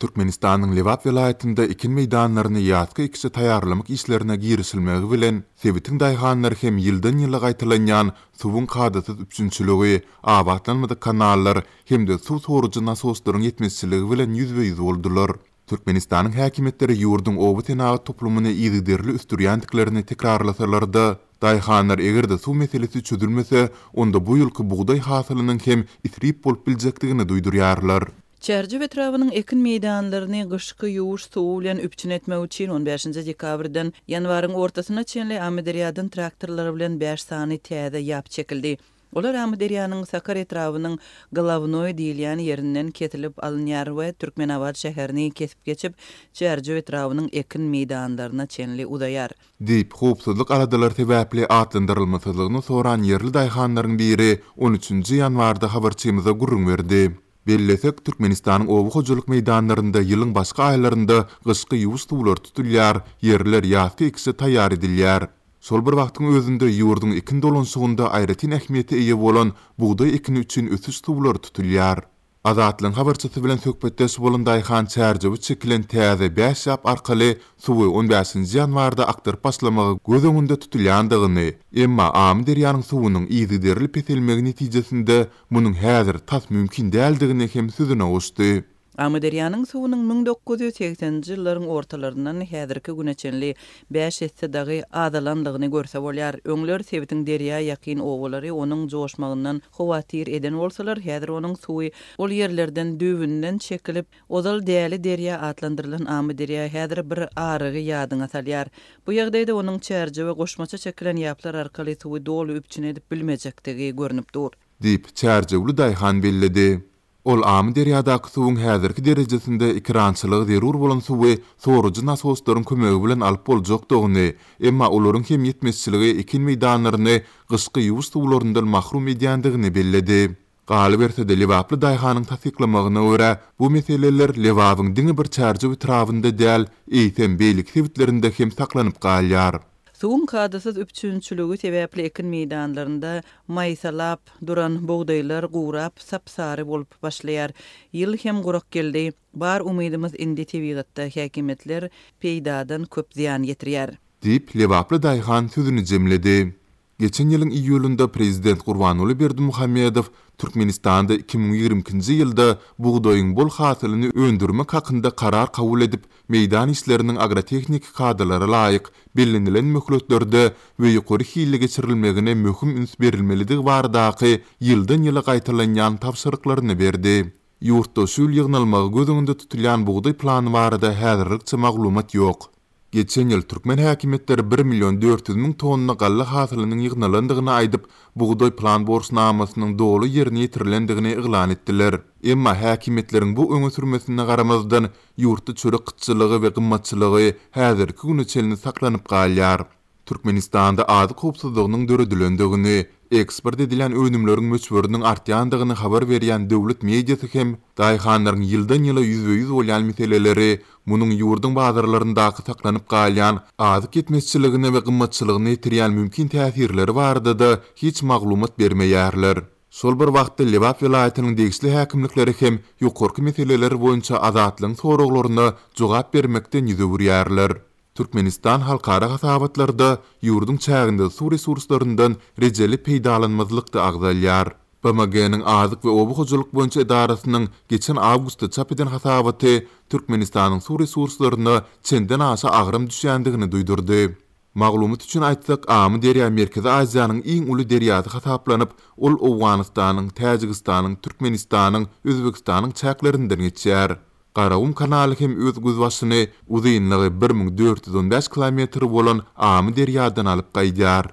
Türkmenistanyň Lebap welaýatynda ekin meýdanlaryny ýazky ekişe taýýarlamak işlerine girişilmegi bilen, sebitiň daýhanlary hem ýyldan-ýyla gaýtalanýan suwuň kadasyz üpjünçiligi, abatlanmadyk kanallar hem-de suw sorujy nasoslaryň ýetmezçiligi bilen ýüzbe-ýüz boldular. Türkmenistanyň häkimiýetleri ýurduň oba senagat toplumyny yzygiderli ösdürýändiklerini tekrarlasalar-da, daýhanlar eger-de suw meselesi çözülmese, onda bu ýylky bugdaý hasylynyň hem isrip bolup biljekdigini duýdurýarlar. Çärjew etrabynyň ekin meýdanlaryny gyşky ýuwuş suwy bilen üpjün etmek üçin on bäşinji dekabrdan ýanwaryň ortasyna çenli Amyderýadan traktorlar bilen bäş sany täze ýap çekildi. Olar Amyderýanyň Sakar etrabynyň Golownoý diýilýän ýerinden kesilip alynýar we Türkmenabat şäherini kesip geçip, Çärjew etrabynyň ekin meýdanlaryna çenli uzaýar. Diýip, howpsuzlyk aladalary sebäpli atlandyrylmasyzlygyny soran ýerli daýhanlaryň biri on üçünji ýanwarda habarçymyza gürrüň berdi. Bellesek, Türkmenistanyň oba hojalyk meýdanlarynda ýylyň başga aýlarynda gyşky ýuwuş suwlary tutulýar, ýerler ýazky ekişe taýýar edilýär. Şol bir wagtyň özünde ýurduň ekin dolanyşygynda aýratyn ähmiýete eýe bolan bugdaý ekini üçin ösüş suwlary tutulýar. Azatlygyň habarçysy bilen söhbetdeş bolan daýhan Çärjewe çekilen täze bäş ýap arkaly suwy on bäşinji ýanwarda akdyryp başlamagy göz öňünde tutulýandygyny, emma Amyderýanyň suwunyň yzygiderli peselmegi netijesinde Munuň häzir tas mümkin däldigini hem sözüne goşdy. Amyderýanyň suwunyň 1980-nji ýyllaryň ortalaryndan häzirki güne çenli bäş esse dagy azalandygyny görse bolýar. Öňler sebitiň derýa ýakyn obalary onuň joşmagyndan howatyr eden bolsalar, häzir onuň suwy ol ýerlerden düýbünden çekilip, ozal Däli derýa atlandyrylan Amyderýa häzir bir arygy ýadyňa salýar. Bu ýagdaýda onuň Çärjewe goşmaça çekilen ýaplar arkaly suwy doly üpjün edip bilmejekdigi görnüp dur. Diýip, çärjewli daýhan belledi. Ol Amyderýadaky suwuň häzirki derejesinde ekerançylyga zerur bolan suwy sorujy nasoslaryň kömegi bilen alyp boljakdygyny, emma olaryň hem ýetmezçiligi ekin meýdanlaryny gyşky ýuwuş suwlaryndan mahrum edýändigini belledi. Galyberse-de, lebaply daýhanyň tassyklamagyna görä, bu meseleler Lebabyň diňe bir Çärjew etrabynda däl, eýsem, beýleki sebitlerinde hem saklanyp galýar. Suwuň kadasyz üpjünçiligi sebäpli ekin meýdanlarynda maýsalap duran bugdaýlar gurap, sap-sary bolup başlaýar. Ýyl hem gurak geldi. Bar umydymyz indi tebigatda, häkimiýetler peýdadan köp zyýan ýetirýär. Diýip, lebaply daýhan sözüni jemledi. Geçen ýylyň iýulynda prezident Gurbanguly Berdimuhamedow Türkmenistanda 2022-nji ýylda bugdaýyň bol hasylyny öndürmek hakynda karar kabul edip, meýdan işleriniň agrotehniki kadalara laýyk, bellenilen möhletlerde we ýokary hilli geçirilmegine möhüm üns berilmelidigi baradaky ýyldan-ýyla gaýtalanýan tabşyryklaryny berdi. Ýurtda şu ýyl ýygnalmagy göz öňünde tutulýan bugdaý plany barada häzirlikçe maglumat ýok. Geçen ýyl türkmen häkimiýetleri bir million 400 müň tonna galla hasylynyň ýygnalandygyny aýdyp, bugdaý plan borçnamasynyň doly ýerine ýetirilendigini yglan etdiler. Emma häkimiýetleriň bu öňe sürmesine garamazdan, ýurtda çörek gytçylygy we gymmatçylygy häzirki güne çenli saklanyp galýar. Türkmenistanda azyk howpsuzlygynyň döredilendigini, eksport edilýän önümleriň möçberiniň artýandygyny habar berýän döwlet mediasy hem daýhanlaryň ýyldan-ýyla ýüzbe-ýüz bolýan meseleleri, munuň ýurduň bazarlaryndaky saklanyp galýan azyk ýetmezçiligine we gymmatçylygyna ýetirýän mümkin täsirleri barada-da hiç maglumat bermeýärler. Şol bir wagtda Lebap welaýatynyň degişli häkimlikleri hem ýokarky meseleler boýunça Azatlygyň soraglaryna jogap bermekden ýüz öwürýärler. Türkmenistan halkara hasabatlarda ýurduň çäginde suw resurslaryndan rejeli peýdalanmazlykda agzalýar. BMG-niň Azyk we oba hojalyk boýunça edarasynyň geçen awgustda çap eden hasabaty Türkmenistanyň suw resurslaryna çenden-aşa agram düşýändigini duýdurdy. Maglumat üçin aýtsak, Amyderýa Merkezi Aziýanyň iň uly derýasy hasaplanyp, ol Owganystanyň, Täjigistanyň, Türkmenistanyň, Özbegistanyň çäklerinden geçýär. Garagum kanaly hem öz gözbaşyny uzynlygy 1415 kilometr bolan Amyderýadan alyp gaýdýar.